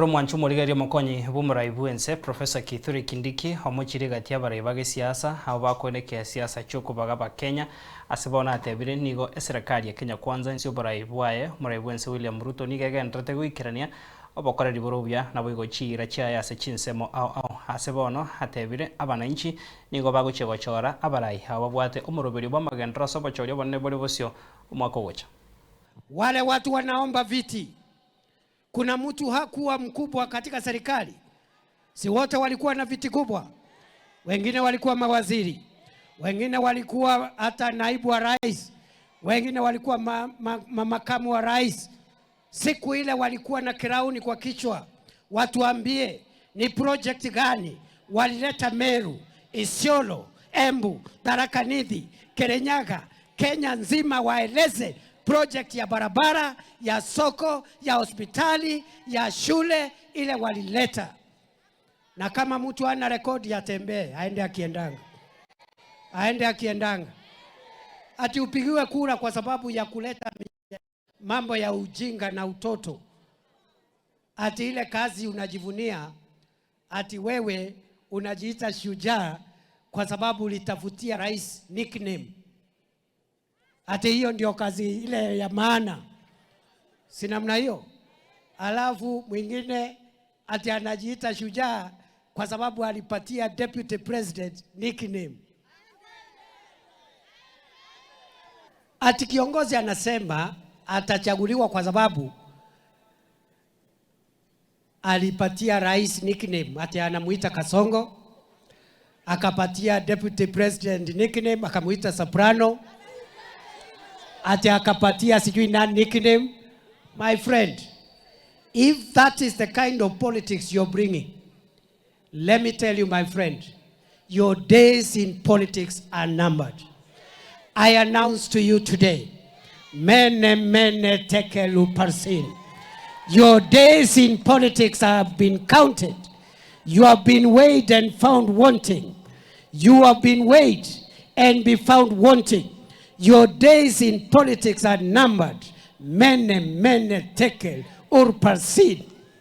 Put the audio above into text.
Omwanchi omorigereria omokonyi bw'omorai bw'ense Professor Kithure Kindiki omochire egati y'abarai ba gesiasa abo bakoenekea siasa chi'okobaga abakenya ase bono atebire nigo eserekari ya Kenya Kwanza inse y'oborai bwaye omorai bw'ense William Ruto nigo egendererete goikerania obokoreri bore obuya naboigo chiira chiaye ase chinsemo ao ao. Ase bono atebire abananchi nigo bagochia gochora abarai abo babwate omoroberio bw'amagenderero ase obochori obonene bore bosio omwaka ogocha. Wale watu wanaomba viti, kuna mtu hakuwa mkubwa katika serikali? Si wote walikuwa na viti kubwa? Wengine walikuwa mawaziri, wengine walikuwa hata naibu wa rais, wengine walikuwa makamu wa rais. Siku ile walikuwa na kirauni kwa kichwa. Watuambie ni project gani walileta Meru, Isiolo, Embu, Tharaka Nithi, Kirinyaga, Kenya nzima, waeleze project ya barabara, ya soko, ya hospitali, ya shule ile walileta. Na kama mtu ana rekodi atembee, aende akiendanga, aende akiendanga, ati upigiwe kura kwa sababu ya kuleta mambo ya ujinga na utoto, ati ile kazi unajivunia, ati wewe unajiita shujaa kwa sababu ulitafutia rais nickname, ati hiyo ndio kazi ile ya maana, si namna hiyo? Alafu mwingine ati anajiita shujaa kwa sababu alipatia deputy president nickname. Ati kiongozi anasema atachaguliwa kwa sababu alipatia rais nickname, ati anamuita Kasongo, akapatia deputy president nickname akamuita Soprano, ati akapatia sijui nani nickname. My friend, if that is the kind of politics you're bringing, let me tell you, my friend, your days in politics are numbered. I announce to you today, mene mene tekelu parsin. Your days in politics have been counted. You have been weighed and found wanting. You have been weighed and be found wanting. Your days in politics are numbered. Mene mene tekel urparsin.